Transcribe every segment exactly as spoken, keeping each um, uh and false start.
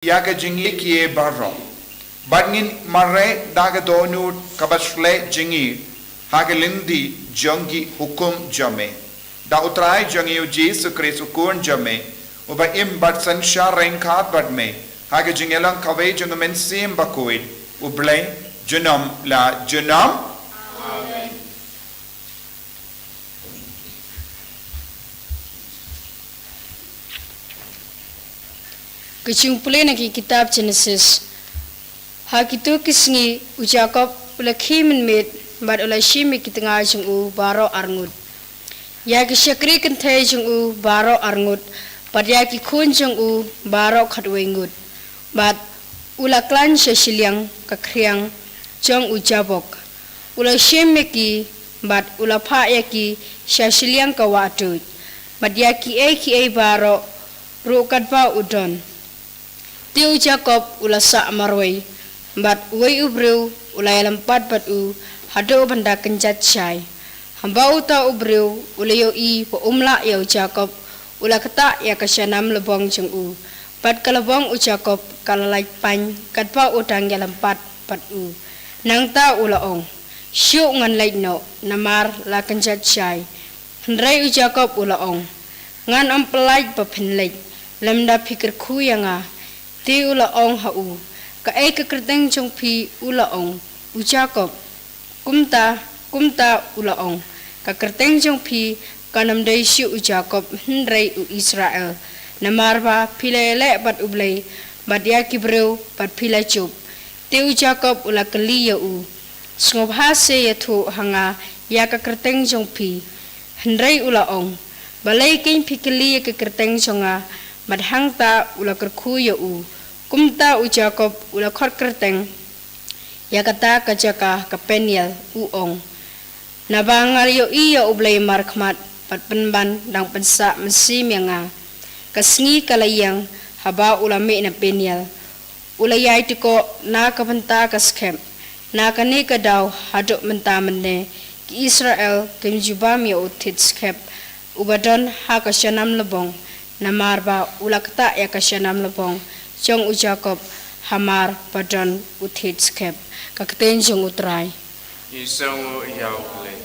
ïa ka jingïeit baroh. Bad ngin mareh da ka dohnud kaba shlei jong ngi ha ka lynti jong ki hukum jong me. Da U Trai jong ngi U Jisu Khrist U Khun jong me, uba im bad synshar ryngkat bad me ha ka jingïalang kawei jong U Mynsiem Bakhuid, U Blei, junom la junom. Amen. Ka jingpule na ki kitab Genesis. Ha kito ki sngi u Jakob u la khie mynmiet bad u la shim ïa ki tnga jong u baroh arngut, ïa ki shakri kynthei jong u baroh arngut, bad ïa ki khun jong u baroh khatwei ngut. Bad u la khlaiñ sha shiliang ka khriang jong u Jabok. U la shim ïa ki bad u la phah ïa ki sha shiliang ka wah tuid, bad ïa kiei kiei baroh ruh katba u don. Te u Jakob u la sah marwei bad uwei u briew u la ïalympat bad u haduh ban da kynjat shai. Haba uta u briew u la ïohi ba um lah ïa u Jakob, u la ktah ïa ka shanam lbong jong u, bad ka lbong u Jakob ka la lait pain katba u dang ïalympat bad u. Nangta u la ong, shuh, ngan leit noh namar la kynjat shai. Hynrei u Jakob u la ong, ngan ym pyllait ba phin leit lymda phi kyrkhu ïa nga. Te u la ong ha u, kaei ka kyrteng jong phi? U la ong, u Jakob. Kumta, kumta u la ong, ka kyrteng jong phi kan ym dei shuh u Jakob hynrei u Israel, namar ba phi la ïaleh bad U Blei bad ïa ki briew bad phi la jup. Te u Jakob u la kylli ïa u, sngewbha se ïathuh ha nga ïa ka kyrteng jong phi. Hynrei u la ong, balei keiñ phi kylli ïa ka kyrteng jong nga? Bad hangta u la kyrkhu ïa u. Kumta u Jakob u la khot kyrteng ïa kata ka jaka ka Peniel, u ong, naba nga la ïohi ïa U Blei markhmat bad pynban dang pynsah mynsiem ïa nga. Ka sngi ka la ïeng haba u la mih na Peniel. U la ïai tkoh na ka bynta ka skhem. Na kane ka daw haduh mynta mynne ki Israel kim ju bam ïa u thied skhem uba don ha ka shanam lbong, namar ba u la ktah ïa ka shanam lbong jong u Jakob hamar ba don u thied skhem. Ka ktien jong U Trai. Isong u ïa U Blei.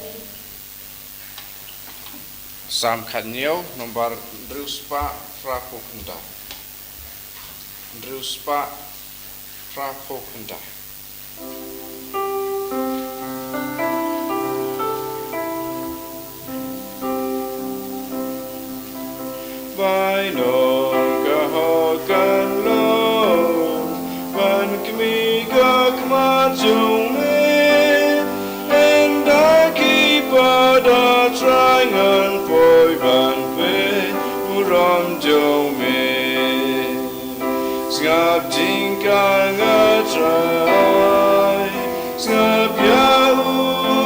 Sam khatñiew, nombar hynriew spah phra phew khyndai. Hynriew spah phra phew khyndai. Baino ka hok kan long ban kmih ka khmat jong me. Ynda ki para Trai ngan poi ban peit burom jong me. Sngap jingkyrkhu nga Trai, sngap ïa u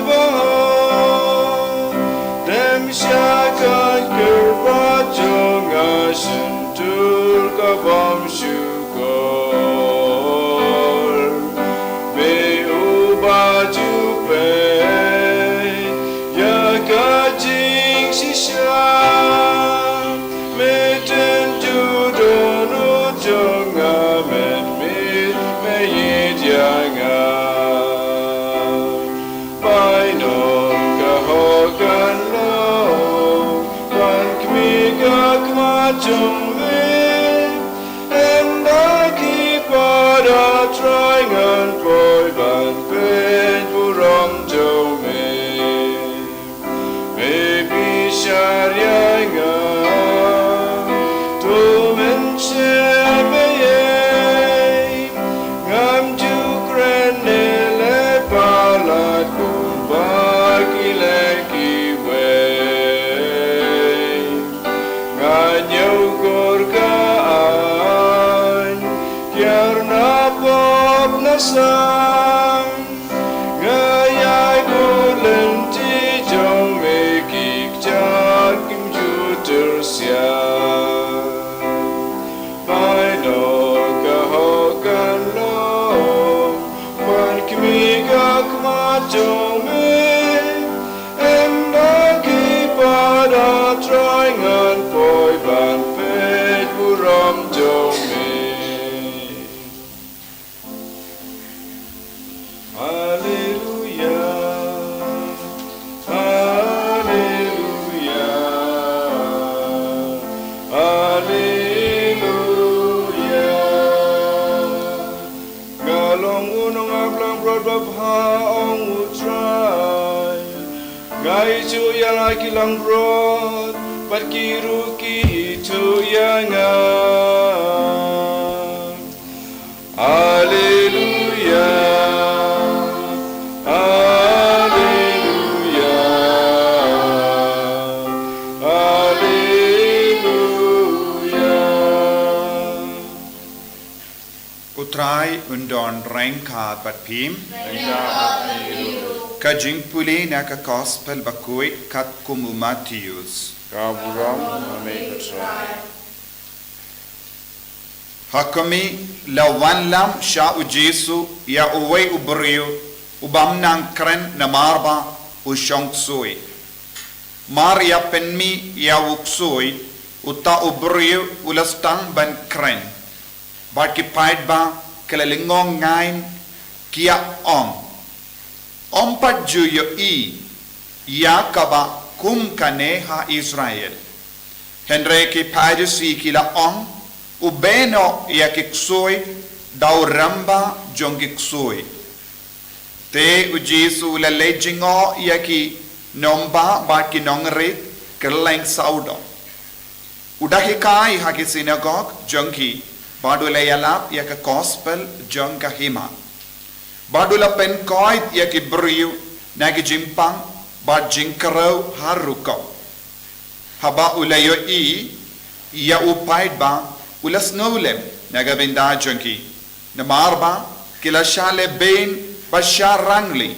bahok. Dem sha ka kyrpad jong nga, shyntur ka bym shukor. Me uba ju peit ïa ka jingshisha, me tip ju dohnud jong nga, mynmiet me ïeit ïa nga. Baino ka hok kan long ban kmih ka khmat jong me. Ynda ki para Trai ngan poi ban peit burom jong me. Me bishar ïa nga, to men shem ïa nga. Ngam ju kren ne leh palat kumba ki leh kiwei. Nga ñiewkor ka aiñ, kiar na pop na sam. Nga ïai bud lynti jong me, ki kjat kim ju tyrsiang. Baino ka hok kan long ban kmih ka khmat jong me. Ynda ki para Trai ngan poi ban peit burom jong me. Ong u nongap langbrot babha, ong u Trai. Nga ithuh ïa la ki langbrot, bad ki ruh ki ithuh ïa nga. Alleluia. Alleluia. Alleluia. U Trai un don ryngkat bad phi. Ryngkat bad phi ruh. Ka jingpule na ka Gospel bakhuid katkum u Mathaios. Ka burom ha me ko Trai. Ha khmih, la wanlam sha u Jisu ïa uwei u briew u bym nang kren namar ba u shong ksuid. Mar ïa pynmih ïa u ksuid, uta u briew u la sdang ban kren. Bad ki paidbah ki la lyngngoh ngaiñ, ki ïa ong, ym pat ju ïohi ïa kaba kum kane ha Israel. Hynrei ki Pharisi ki la ong, u beh noh ïa ki ksuid da u rangbah jong ki ksuid. Te u Jisu u la leit jngoh ïa ki nongbah bad ki nongrit kylleng sawdong. U da hikai ha ki synagog jong ki, bad u la ïalap ïa ka Gospel jong ka hima. Bad u la pynkoit ïa ki briew na ki jingpang bad jingkhrew ha rukom. Haba u la ïohi ïa u paidbah, u la sngewlem na ka bynta jong ki. Namar ba ki la shah lehbeiñ bad shah rangli,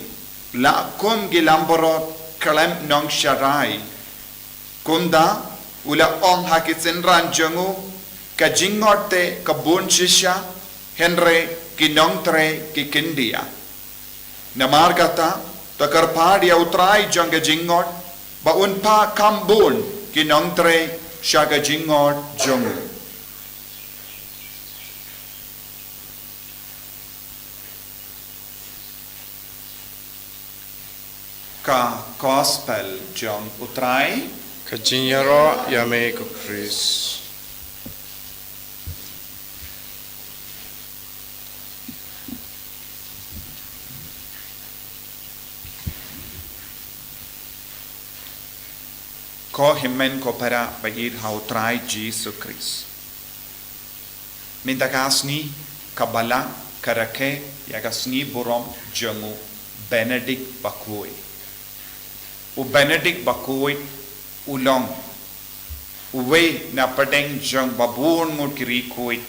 la kum ki langbrot khlem nongsharai. Kumta u la ong ha ki synran jong u, ka jingngeit te ka bun shisha, hynrei ki nongtrei ki khyndiat. Namar kata, to kyrpad ïa u Trai jong ka jingngeit, ba un phah kham bun ki nongtrei sha ka jingngeit jong u. Ka Gospel jong u Trai. Ka jingïaroh ïa me ko Khrist. Ko hynmen ko para ba ïeit ha u Trai Jisu Khrist. Mynta ka sngi ka Balang ka rakhe ïa ka sngi burom jong u Benedict bakhuid. U Benedict bakhuid u long uwei na pdeng jong ba bun ngut ki riewkhuid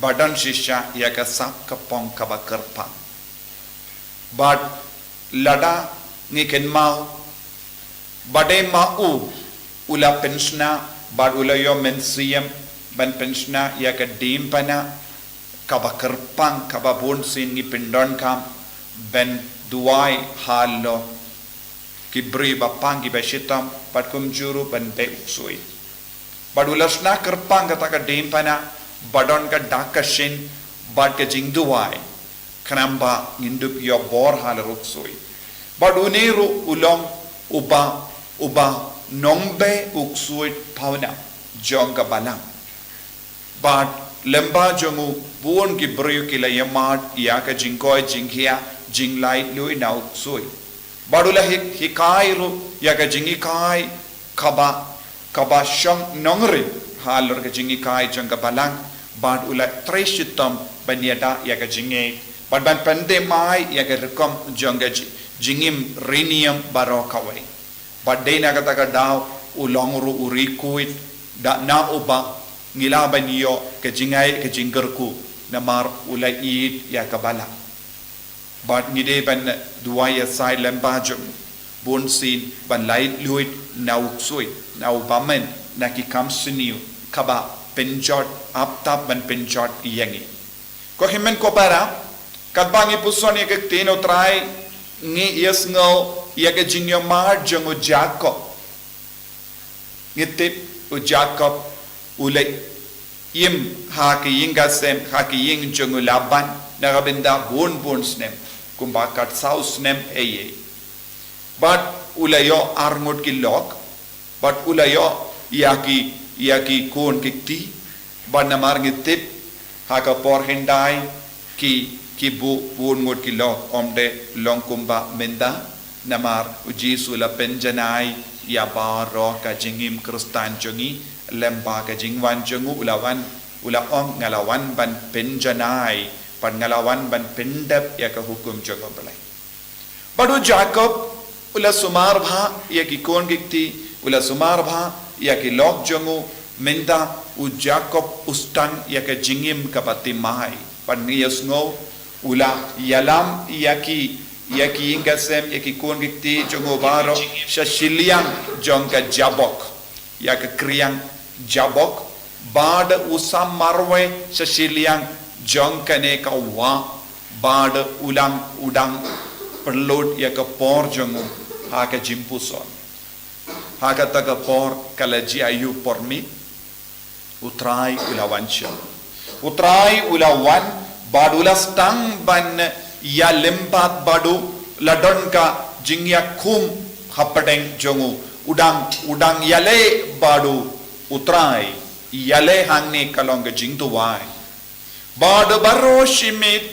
ba don shisha ïa ka sap ka pong kaba kyrpang. Bad lada ngi kynmaw, ba dei ma u u la pynshna bad u la ïoh mynsiem ban pynshna ïa ka diengphna kaba kyrpang kaba bunsien ngi pyndonkam ban duwai halor ki briew ba pang kiba shitom bad kumjuh ruh ban beh u ksuid. Bad u la shna kyrpang kata ka diengphna ba don ka dak ka shin bad ka jingduwai. Khnang ba ngin dup ïoh bor halor u ksuid. Bad une ruh u long uba, uba nongbeh u ksuid pawnam jong ka Balang. Bad lyngba jong u bun ki briew ki la ïamad ïa ka jingkoit jingkhiah, jinglaitluid na u ksuid. Bad u la hi-, hikai ruh ïa ka jinghikai kaba, kaba shong nongrim halor ka jinghikai jong ka Balang. Bad u la trei shitom ban ïada ïa ka jingngeit bad ban pynthymmai ïa ka rukom jong ka ji-, jingim riewniam baroh kawei. Bad dei na kata ka daw u long ruh u riewkhuid da na uba ngi lah ban ïoh ka jingngeit ka jingkyrkhu namar u la ïeit ïa ka Balang. Bad ngi dei ban duwai ïa sa ïa lem ba jong u bunsien ban laitluid na u ksuid, na u bymman, na ki kam sniew kaba pynjot, ap tap ban pynjot ïa ngi. Ko hynmen ko para, katba ngi puson ïa ka ktien u Trai, ngi ïohsngew ïa ka jingïamad jong u Jakob. Ngi tip u Jakob u la im ha ka ïing ka sem, ha ka ïing jong u Laban, na ka bynta bun bun snem, kumba katsaw snem ei ei. Bad u la ïoh arngut ki lok, bad u la ïoh ïa ki, ïa ki khun ki kti, bad namar ngi tip ha ka por hyndai, ki, ki buh bun ngut ki lok, ym dei long kumba mynta. Namar u Jisu u la pynjanai ïa baroh ka jingim Khristan jong ngi, lem bad ka jingwan jong u, u la wan, u la ong, nga la wan ban pynjanai, bad nga la wan ban pyndep ïa ka hukum jong U Blei. Bad u Jakob u la sumar bha ïa ki khun ki kti, u la sumar bha ïa ki lok jong u, mynta u Jakob u sdang ïa ka jingim kaba thymmai. Bad ngi ïohsngew u la ïalam ïa ki, ïa ki ïing ki sem, ïa ki khun ki kti jong u baroh sha shiliang jong ka Jabok, ïa ka kriang Jabok, bad u sam marwei sha shiliang jong kane ka wah, bad u dang, u dang pynlut ïa ka por jong u ha ka jingpuson. Ha kata ka por ka la jia ïa u por miet, u Trai u la wan sha. U Trai u la wan, bad u la sdang ban ïalem bad bad u, la don ka jingïakhun hapdeng jong u. U dang, u dang ïaleh bad u, u Trai, ïaleh hangne ka long ka jingduwai. Bad baroh shi miet,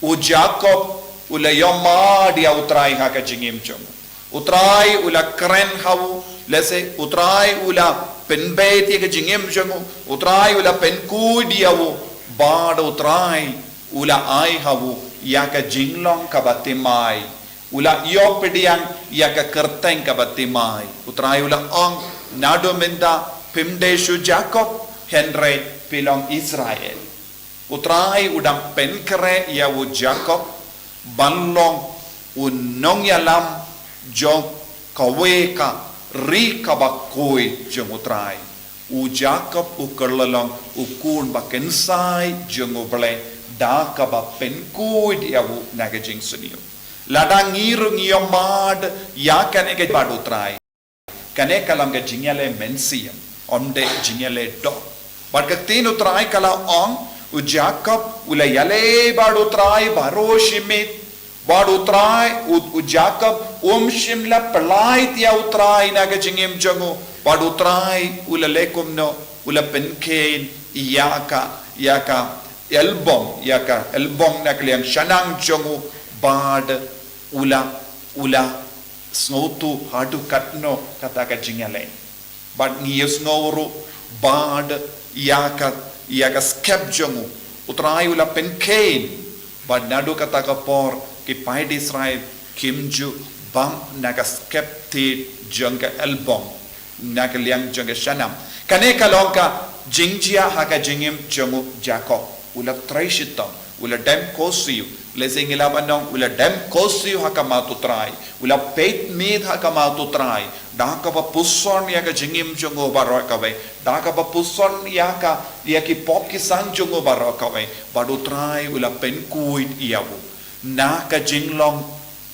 u Jakob u la ïohmad ïa u Trai ha ka jingim jong u. U Trai u la kren ha u, lehse u Trai u la pynbeit ïa ka jingim jong u, u Trai u la pynkhuid ïa u, bad u Trai u la ai ha u ïa ka jinglong kaba thymmai. U la ïoh pdiang ïa ka kyrteng kaba thymmai. U Trai u la ong, naduh mynta phim dei shuh Jakob, hynrei phi long Israel. U Trai u dang pynkhreh ïa u Jakob ban long u nongïalam jong kawei ka ri kaba khuid jong u Trai. U Jakob u kylla long u khun ba kynsai jong U Blei, da kaba pynkhuid ïa u na ka jingsniew. Lada ngi ruh ngi ïohmad ïa kane ka bad u Trai, kane ka long ka jingïaleh mynsiem, ym dei jingïaleh doh. Bad ka ktien u Trai ka la ong, u Jakob u la ïaleh bad u Trai baroh shi miet, bad u Trai, u, u Jakob um shym la pyllait ïa u Trai na ka jingim jong u, bad u Trai u la leh kumno, u la pynkheiñ ïa ka, ïa ka ïalbong, ïa ka ïalbong na ka liang shanam jong u, bad u la, u la sngewthuh haduh katno kata ka jingïaleh. Bad ngi ïohsngew ruh bad ïa ka, ïa ka skep jong u, u Trai u la pynkheiñ, bad naduh kata ka por ki paid Israel kim ju bam na ka skep thied jong ka ïalbong, na ka liang jong ka shanam. Kane ka long ka jingjia ha ka jingim jong u Jakob. U la trei shitom, u la dem khuslai, lehse ngi lah ban ong u la dem khuslai ha khmat u Trai, u la peit miet ha khmat u Trai, da kaba puson ïa ka jingim jong u baroh kawei, da kaba puson ïa ka, ïa ki pop ki sang jong u baroh kawei, bad u Trai u la pynkhuid ïa u na ka jinglong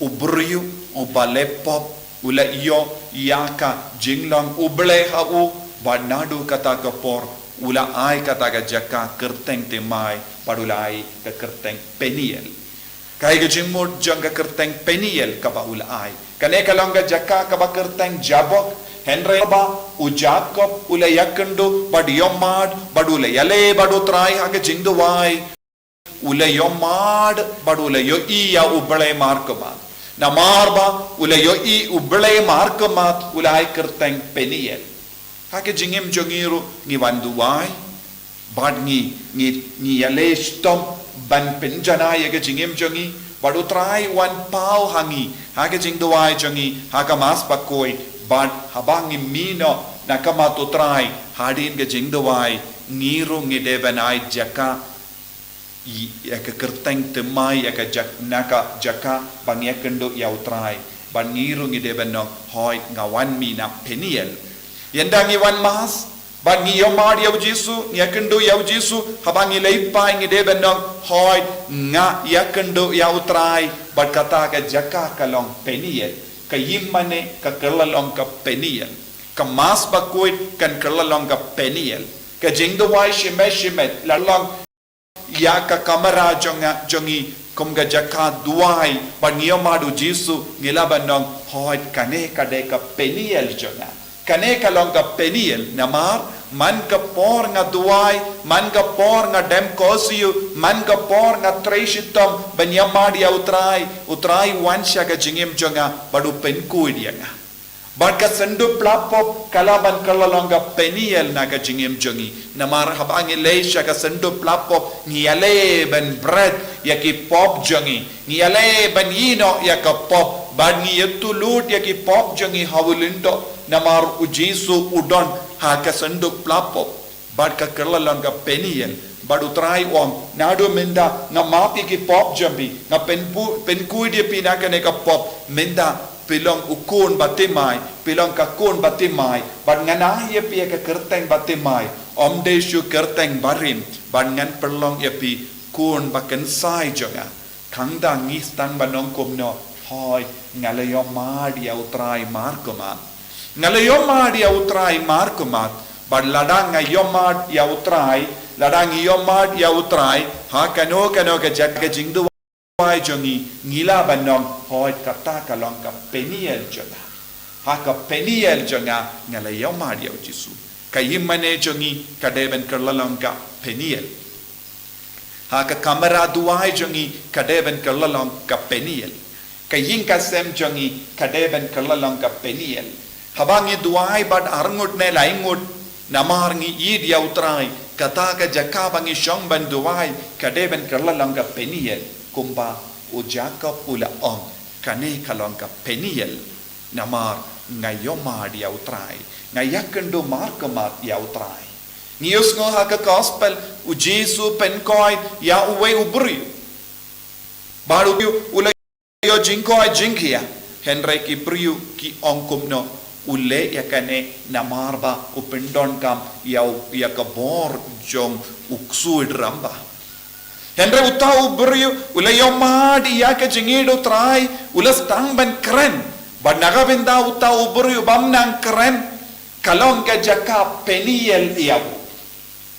u briew uba leh pop, u la ïoh ïa ka jinglong U Blei ha u, bad naduh kata ka por u la ai kata ka jaka kyrteng thymmai, bad u la ai ka kyrteng Peniel. Kaei ka jingmut jong ka kyrteng Peniel kaba u la ai? Kane ka long ka jaka kaba kyrteng Jabok, hynrei ba u Jakob u la ïakynduh bad ïohmad, bad u la ïaleh bad u Trai ha ka jingduwai. U la ïohmad bad u la ïohi ïa U Blei markhmat. Namar ba u la ïohi U Blei markhmat, u la ai kyrteng Peniel. Ha ka jingim jong ngi ruh ngi wan duwai, bad ngi, ngi, ngi ïaleh shitom ban pynjanai ïa ka jingim jong ngi, bad u Trai u wan paw ha ngi ha ka jingduwai jong ngi ha ka Mass Bakhuid, bad haba ngi mih noh na khmat u Trai hadien ka jingduwai, ngi ruh ngi dei ban ai jaka ï-, ïa ka kyrteng thymmai ïa ka jak-, na ka jaka ba ngi ïakynduh ïa u Trai, bad ngi ruh ngi dei ban ong, hooid, nga wan mih na Peniel. Ynda ngi wan Mass bad ngi ïohmad ïa u Jisu, ngi ïakynduh ïa u Jisu, haba ngi leit phai ngi dei ban ong, hooid, nga ïakynduh ïa u Trai, bad kata ka jaka ka long Peniel. Ka ïingmane ka kylla long ka Peniel. Ka Mass Bakhuid kan kylla long ka Peniel. Ka jingduwai shimet shimet la long ïa ka kamra jong nga, jong ngi kum ka jaka duwai, bad ngi ïohmad u Jisu, ngi lah ban ong, hooid, kane ka dei ka Peniel jong nga. Kane ka long ka Peniel, namar man ka por nga duwai, man ka por nga dem kosiew, man ka por nga trei shitom ban ïamad ïa U Trai, U Trai u wan sha ka jingim jong nga bad u pynkhuid ïa nga. Bad ka synduk pla pop ka lah ban kylla long ka Peniel na ka jingim jong ngi. Namar haba ngi leit sha ka synduk pla pop, ngi ïaleh ban bret ïa ki pop jong ngi. Ngi ïaleh ban ïehnoh ïa ka pop, bad ngi ïathuh lut ïa ki pop jong ngi ha u lyngdoh. Namar U Jisu u don ha ka synduk pla pop. Bad ka kylla long ka Peniel. Bad U Trai u ong, naduh mynta nga map ïa ki pop jong phi, nga pynpu-, pynkhuid ïa phi na kane ka pop. Mynta phi long u khun bathymmai, phi long ka khun bathymmai, bad ngan ai ïa phi ïa ka kyrteng bathymmai. Ym dei shuh kyrteng barim, bad ngan pynlong ïa phi khun bakynsai jong nga. Khnang ba ngi sdang ban ong kumno, hooid, nga la ïamad ïa U Trai markhmat. Nga la ïamad ïa U Trai markhmat. Bad lada nga ïamad ïa U Trai, lada ngi ïamad ïa U Trai ha kano kano ka jaka jingduwai jong ngi, ngi lah ban ong, hooid, kata ka long ka Peniel jong nga. Ha ka Peniel jong nga, nga la ïamad ïa U Jisu. Ka ïingmane jong ngi ka dei ban kylla long ka Peniel. Ha ka kamra duwai jong ngi ka dei ban kylla long ka Peniel. Ka ïing ka sem jong ngi ka dei ban kylla long ka Peniel. Haba ngi duwai bad arngut ne laingut, namar ngi ïeit ïa U Trai, kata ka jaka ba ngi shong ban duwai ka dei ban kylla long ka Peniel. Kumba u Jakob u la ong, kane ka long ka Peniel. Namar nga ïamad ïa U Trai, nga ïakynduh markhmat ïa U Trai. Ngi ïohsngew ha ka gospel, U Jisu u pynkhoit ïa uwei u briew. Bad u briew u la ïoh jingkoit jingkhiah. Hynrei ki briew ki ong kumno, u leh ïa kane namar ba u pyndonkam ïa u, ïa ka bor jong u ksuid rangbah. Hynrei uta u briew u la ïamad ïa ka jingïeit U Trai, u la sdang ban kren. Bad na ka bynta uta u briew bym nang kren, ka long ka jaka Peniel ïa u.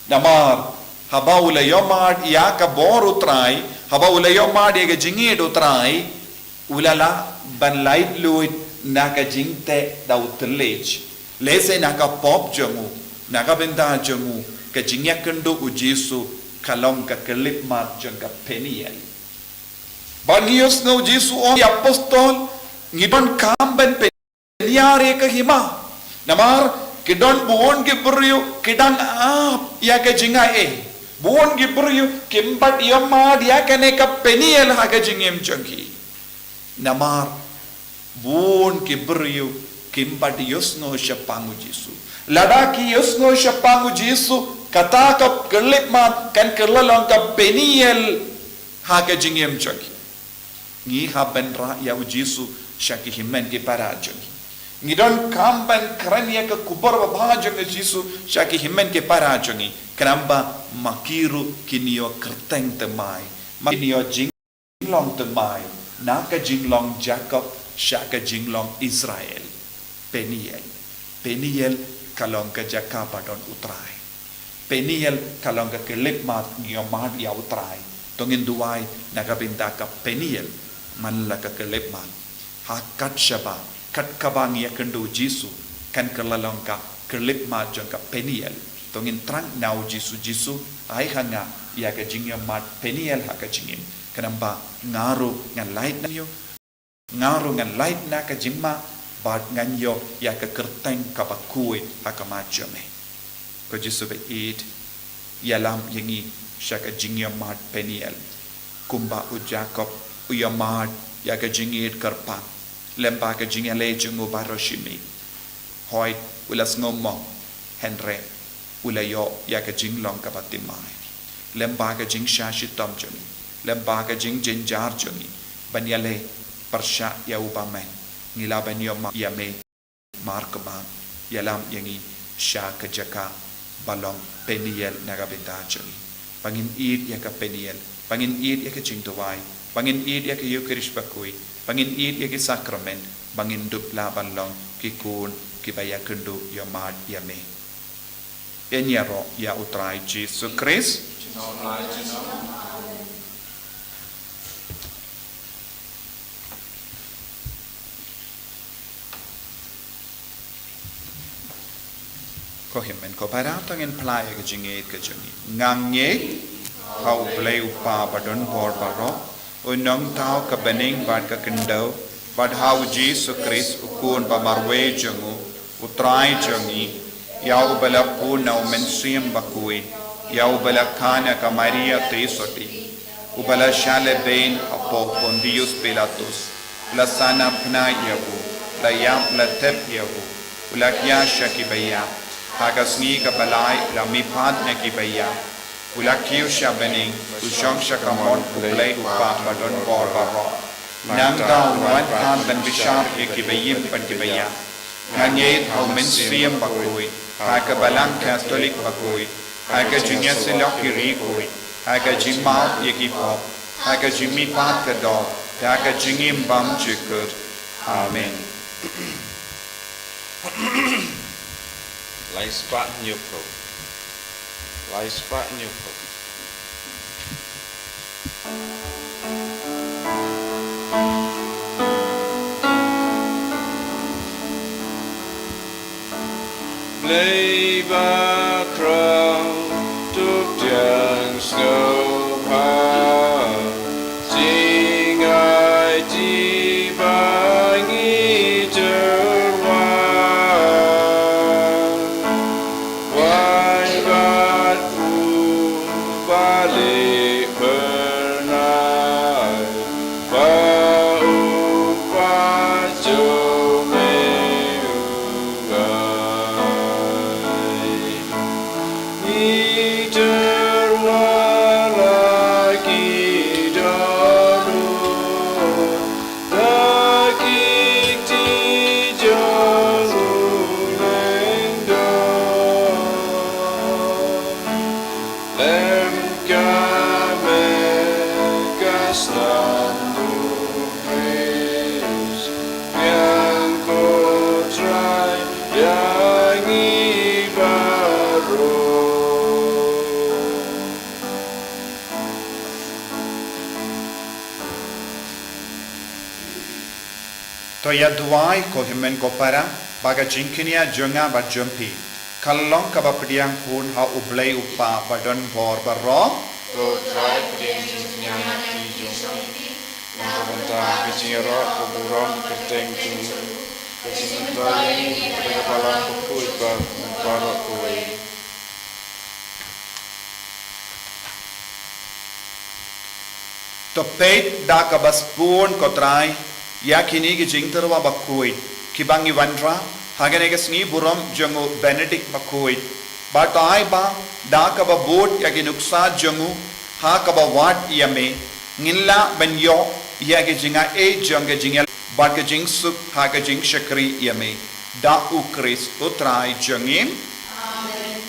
Namar haba u la ïamad ïa ka bor U Trai, haba u la ïamad ïa ka jingïeit U Trai, u la lah ban laitluid na ka jingteh da u thylliej. Lehse na ka pop jong u, na ka bynta jong u, ka jingïakynduh U Jisu ka long ka khyllipmat jong ka Peniel. Bad ngi ïohsngew U Jisu u ong ïa ki apostol, ngi donkam ban pynïar ïa ka hima. Namar ki don bun ki briew ki dang ap ïa ka jingai ei. Bun ki briew kim pat ïamad ïa kane ka Peniel ha ka jingim jong ki. Namar bun ki briew kim pat ïohsngew shaphang U Jisu. Lada ki ïohsngew shaphang U Jisu, kata ka khyllipmat kan kylla long ka Peniel ha ka jingim jong ki. Ngi hap ban rah ïa U Jisu sha ki hynmen ki para jong ngi. Ngi donkam ban kren ïa ka khubor babha jong U Jisu sha ki hynmen ki para jong ngi. Khnang ba ma ki ruh kin ïoh kyrteng thymmai, ma ki ruh kin ïoh jing long thymmai, na ka jinglong Jakob sha ka jinglong Israel. Peniel. Peniel ka long ka jaka ba don U Trai. Peniel ka long ka khyllipmat, ngi ïamad ïa U Trai. To ngin duwai na ka bynta ka Peniel. Man la ka khyllipmat. Ha kat shaba, kat kaba ngi ïakynduh U Jisu, kan kylla long ka khyllipmat jong ka Peniel. To ngin thrang na U Jisu, Jisu, ai ha nga ïa ka jingïamad Peniel ha ka jingim. Khnang ba nga ruh ngan lait na ïa u, nga ruh ngan lait na ka jingma, bad ngan ïoh ïa ka kyrteng kaba khuid ha khmat jong me. Ko Jisu ba ïeit, ïalam ïa ngi sha ka jingïamad Peniel. Kumba u Jakob u ïamad ïa ka jingïeit kyrpang lem bad ka jingïaleh jong u baroh shi miet. Hooid, u la sngew mong, hynrei u la ïoh ïa ka jinglong kaba thymmai lem bad ka jingshah shitom jong ngi, lem bad ka jingjynjar jong ngi, ban ïaleh pyrshah ïa u bymman. Ngi lah ban ïoh ma ïa me markhmat, ïalam ïa ngi sha ka jaka ba long Peniel na ka bynta jong ngi. Ba ngin ïeit ïa ka Peniel, ba ngin ïeit ïa ka jingduwai, ba ngin ïeit ïa ka Eukharist bakhuid, ba ngin ïeit ïa ki sakramen, ba ngin dup lah ban long ki khun kiba ïakynduh ïamad ïa me. Ïaroh ïa U Trai Jisu Khrist. Ko hynmen ko para, to ngin phla ïa ka jingngeit ka jong ngi. Nga ngeit ha U Blei U Kpa ba don bor baroh, U Nongthaw ka bneng bad ka khyndew, bad ha U Jisu Khrist U Khun ba marwei jong U, U Trai jong ngi, ïa uba la pun na U Mynsiem Bakhuid, ïa uba la kha na ka Maria Theisotti, uba la shah lehbeiñ hapoh Pontius Pilatus, la sah naphna ïa u, la ïap, la thep ïa u, u la khia sha ki baïap, ha ka sngi kaba lai u la mihpat na ki baïap, u la kiew sha bneng, u shong sha kamon U Blei U Kpa ba don bor baroh. Nangta un wan pat ban bishar ïa ki baïap bad ki baïap. Nga ngeit ha U Mynsiem Bakhuid, ha ka Balang Katholik bakhuid, ha ka jingïasyllok ki riewkhuid, ha ka jingmap ïa ki pop, ha ka jingmihpat ka doh, ha ka jingim bymjukut. Amen. Lai spah hynñiew phew. Lai spah hynñiew phew. Blei bakhraw, to pdiang sngewbha, jingaiti ba ngi tyrwa. Wan bad u ba leh phyrnai, ba u ba jong me u ai. Ngi tyrwa la ki dohnud, da ki kti jong u lyngdoh. Lem ka me ka snam u Khrist, biang ko Trai ïa ngi baroh. To ïa duwai ko hynmen ko para, ba ka jingkñia jong nga bad jong phi kan long kaba pdiang khun ha U Blei U Kpa ba don bor baroh. To Trai, pdiang jingkñia na ki jong phi na ka bynta ka jingïaroh ka burom kyrteng jong u, ka jingïaroh ïa ngi da ka Balang Bakhuid bad baroh kawei. To peit da kaba sbun ko Trai ïa kine ki jingtyrwa bakhuid kiba ngi wanrah ha kane ka sngi burom jong u Benedict Bakhuid. Bad to ai ba da kaba bud ïa ki nuksa jong u ha kaba wad ïa me, ngin lah ban ïoh ïa ki jingaiei jong ka jingïalam bad ka jingsuk ha ka jingshakri ïa me. Da U Khrist U Trai jong ngi. Amen.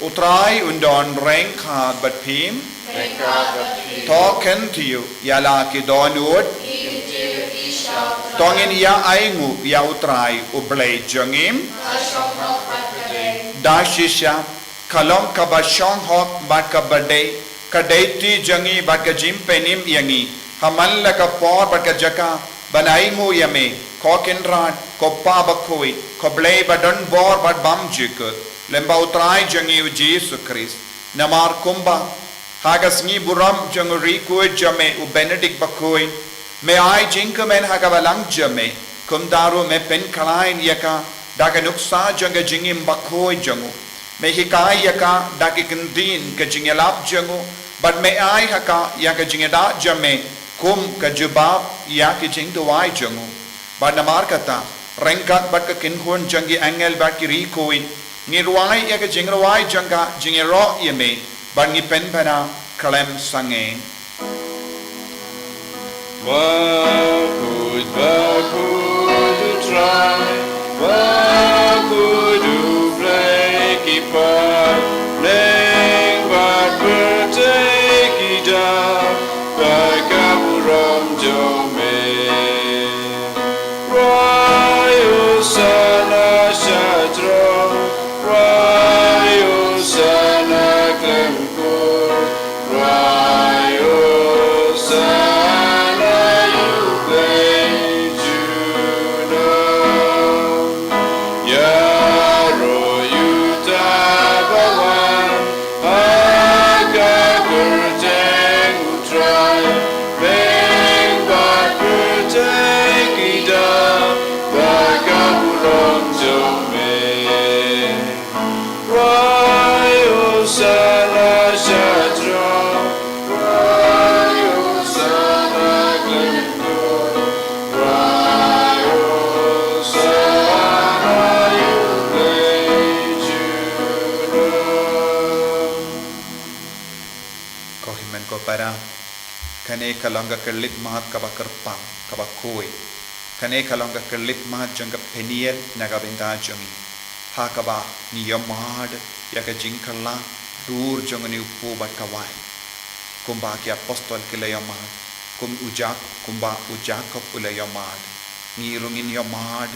U Trai un don ryngkat bad phi. Ryngkat bad phi. To kyntiew ïa la ki dohnud. Ki kyntiew ïa phi sha U Trai. To ngin ïa ainguh ïa U Trai U Blei jong ngi. Ka shong hok bad ka dei. Da shisha ka long kaba shong hok bad kaba dei, ka dei kti jong ngi bad ka jingpynim ïa ngi, ha man la ka por bad ka jaka, ban ainguh ïa me, ko Kynrad, ko Pa Bakhuid, ko Blei ba don bor bad bymjukut, lyngba U Trai jong ngi U Jisu Khrist. Namar kumba ha ka sngi burom jong u riewkhuid jong me u Benedict Bakhuid, me ai jingkmen ha ka Balang jong me, kumta ruh me pynkhlaiñ ïa ka da ka nuksa jong ka jingim bakhuid jong u. Me hikai ïa ka da ki kyntien ka jingïalap jong u, bad me ai ha ka ïa ka jingïada jong me kum ka jubab ïa ki jingduwai jong u. Bad namar kata, ryngkat bad ka kynhun jong ki angel bad ki riewkhuid, ngi rwai ïa ka jingrwai jong ka jingïaroh ïa me, bad ngi pynbna khlem sangeh. Bakhuid, bakhuid U Trai, bakhuid U Blei ki paidbneng bad pyrthei ki dap da ka burom jong me. Rwai Hosana sha throne, rwai Hosana khlem kur, rwai Hosana ïa U Blei junom. Ko para, kane ka long ka khyllipmat kaba kyrpang, kaba khuid. Kane ka long ka khyllipmat jong ka Peniel na ka bynta jong ngi, ha kaba ngi ïohmad ïa ka jingkylla dur jong une u kpu bad ka waiñ, kumba ki apostol ki la ïohmad, kum u Jak-, kumba u Jakob u la ïohmad. Ngi ruh ngin ïohmad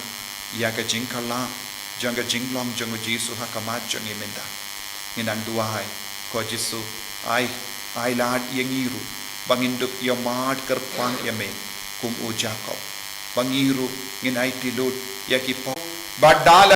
ïa ka jingkylla jong ka jinglong jong u Jisu ha khmat jong ngi mynta. Ngi nang duwai, ko Jisu, ai, ai lad ïa ngi ruh ba ngin dup ïohmad kyrpang ïa me kum u Jakob, ba ngi ruh ngin aiti lut ïa ki pop, ba da la